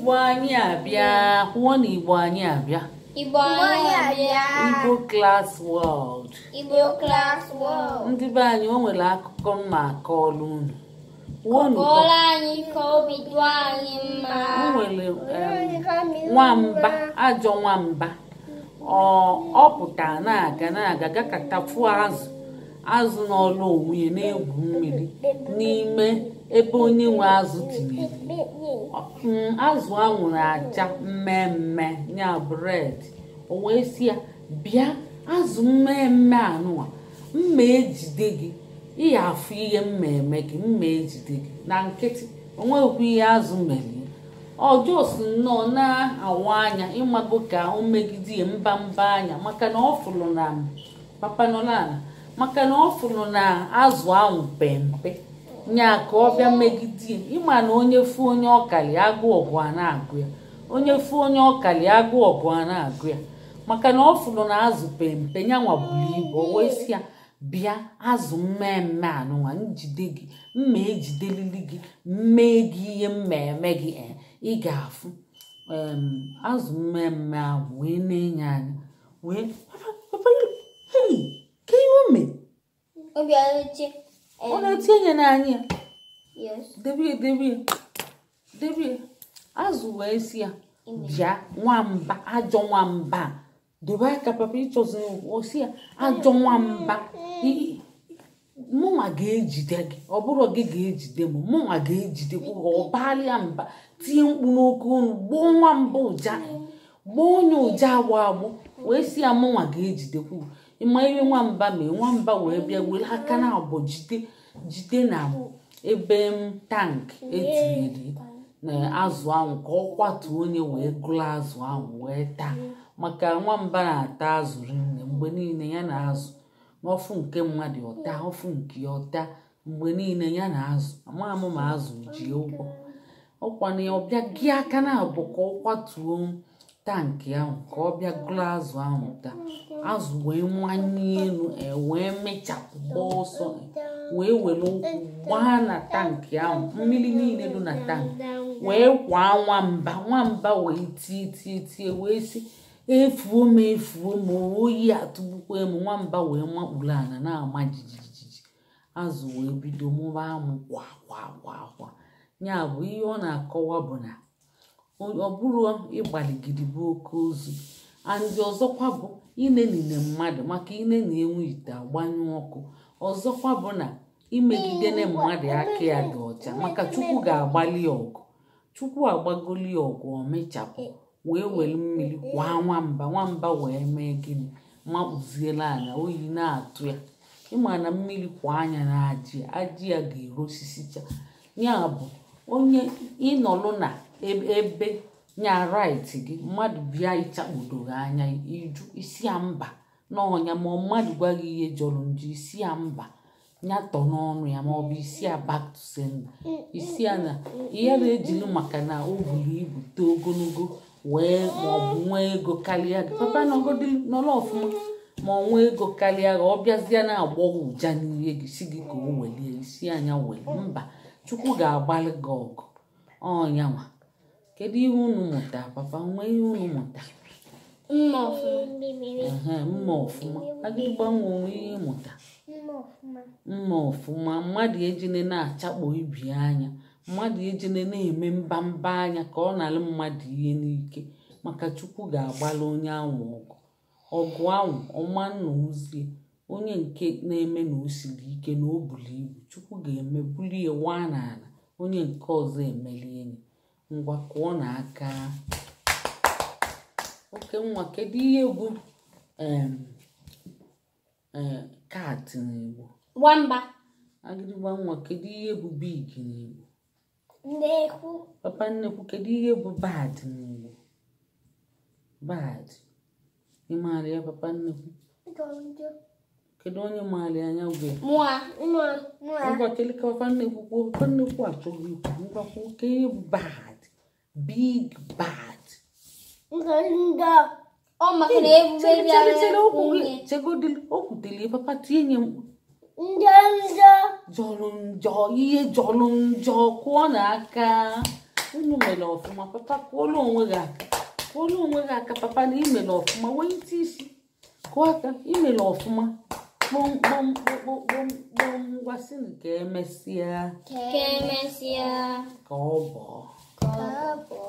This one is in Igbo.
Igbo anyị abịa. Kwuo na Igbo anyị abịa. Igbo anyị abịa. Igbo Class World. Igbo Class World. Ndị be anyị, o nwere akụkọ m ma akọọlụ unu. Kwuonụ. Kọọrọ anyị ka obi dị anyị mma. O nwere nwamba, ajọ nwamba. Ọ pụtara na-aga na-aga gakata fụọ azụ, azụ n'ọlụ onwe ya na-egwu mmiri n'ime ebe onye nwe azụ tinyere. Azụ ahụ na-acha mmemme, ya bụ red. O wee sị ya, bịa, azụ mmemme anụwa, mma ejide gị, ị ya afụ ihe mma eme gị, mma ejide gị. Na nkịtị, o nweghịkwa ihe azụ mere ya. Ọ just nnọọ na-awa anya, ịmago ka o megide ya mba mba anya, maka na ọ fụrụ na papa nọ n'ala, maka na ọ fụrụ na azụ ahụ pempe nya ka ọ bịa megide ya. Ịma na onye fụ onye ọkali agụ ọgụ a na-agụ ya, onye fụ onye ọkali agụ ọgụ a na-agụ ya, maka na ọ fụrụ na azụ pempe, nyanwa buru ibu. O wee sị ya, bịa, azụ mmemme anụnwa, njide gị, mma ejidelili gị, mmee gị ihe mma eme gị, ị ga-afụ. Azụ mmemme ahụ wee na-enye anya wee papa, hei, ka ihe o mee? Obi ọchị. Ọ na-etinye n'anya ya. Yes. Debe, debe, debe. Azụ wee sị ya, bịa, nwamba, ajọ nwamba, dobe aka papa, ịchọzi. Osi ya, ajọ nwamba, mụnwa ga-ejide gị, ọ bụrụ gị ga-ejide m, mụnwa ga-ejidekwu gị. Ọ balịa mba, tie mkpu n'oke olu, gboo nwamba ụja, gboo onye ụja agbọ agbọ, wee sị ya, mụnwa ga-ejidekwu gị. Ịma ihe nwamba mee? Nwamba wee bịa were aka na abụọ jide, jide na ebe m tank etinyere na azụ ahụ ka ọ kwatuo onye, wee gụrụ azụ ahụ wee taa, maka nwamba na-ata azụ rinne. Mgbe niile ya na azụ n'ọfụ nke mmadụ ọta, ọfụ nke ya ọta, mgbe niile ya na azụ. Ama m ma azụ ji ụgwọ ọkwa na ya. Ọbịa gị aka na abụ ka ọ kwatuo tank ahụ ka ọ bịa gụrụ azụ ahụ taa. Azụ wee manye elu, e wee mechapụ, gbaa ọsọ, wee were ụkwụ gbaa na tank ahụ. Mmiri niile dị na tank wee kwaa nwamba. Nwamba wee tie, tie, tie, wee sị, efuo m, efuo m, oyi atụgbukwa m. Nwamba wee makpuru ala na-ama jijijiji. Azụ wee bido mụba amụ kwa kwa kwa kwa. Ya bụ ihe ọ na-akọwa bụ na ọ bụrụ ịgbaligidi bụ oke ozu andị. Ọzọkwa bụ inenine mmadụ, maka ine na-enwe ite agbanyụ ọkụ. Ọzọkwa bụ na imegidene mmadụ aka ya dị ọcha, maka Chukwu ga-agbalị ya ọgụ. Chukwu agbagoli ya ọgụ, o mechapụ wee were mmiri kwaa nwamba. Nwamba wee mee gịnị? Makpuziela ala, oyi na-atụ ya. Ịma na mmiri kwa anya na ajị ya, ajị ya ga-erosisicha. Ya bụ onye ịnọlụ na ebe nya right gị, mmadụ bịa ịchakpodo gị anya, iju isi ya mba n'ọnya, ma mmadụ gwa gị ihe jọrọ njọ, isi ya mba, nyatọ n'ọnụ ya, ma ọ bụ isi ya back to sender, isi ya na ihe na-ejiri, maka na o buru ibu, too ogologo wee, ma ọ bụ nwee ego karịa gị. Papa, nọgodi nọrọ ọfụma. Ma ọ nwee ego karịa gị, ọ bịazie na-agbọ gị ụja n'ihe gị, si gị ka o welie isi anya were mba, Chukwu ga-agbalị gị ọgụ ọnyanwa. Kedu ihe unu mụta? Papa, nwee ihe unu mụta? Mma ọfụma. Ehe, mma ọfụma. Agịrịgba nwa, onwe ihe ịmụta? Mma ọfụma. Mmadụ ejine na-achakpo ibi anya, mmadụ ejine na-eme mbamba anya ka ọ nalụ mmadụ ihe n'ike, maka Chukwu ga-agbalị onye ahụ ọgụ. Ọgụ ahụ ọma nna ozie onye nke na-eme na o siri ike na o buru ibu, Chukwu ga-eme bulie waa n'ala, onye nke ọzọ emelie ya. Ngwa, kụọ na aka. Oke nwa, kedu ihe bụ cat n'Igbo? Nwamba. Agịrịgba nwa, kedu ihe bụ big n'Igbo? Nnekwu. Papa nnekwu, kedu ihe bụ bad n'Igbo? Bad, ị maara ya, papa nnekwu? Kedu onye maara ya anya gwe? Mụa. Mụa. Ngwa, kedu ka papa nnekwu kwuo? Papa nnekwu achọghị ikwu. Ngwa, kwuo ka ihe bụ bad, big bad. Ọ maka na ebube Chere, bịara. chere, chere, okwu gị. Nwunye. Chegodili, o kwutelie. Papa, tinye mkpu. Njọ njọ. Jọrọ njọ, ihe jọrọ njọ. Kụọ n'aka. Unu mere ọfụma. Papa, kụọrọ onwe gị aka, kụọrọ onwe gị aka. Papa, na imere ọfụma. Welite isi, kụọ aka, imere ọfụma. Kpọm kpọm kpọm kpọm kpọm. Ngwa, sịnụ ka emesịa. Ka emesịa. Ka ọ bọọ. Ka ọ bọọ.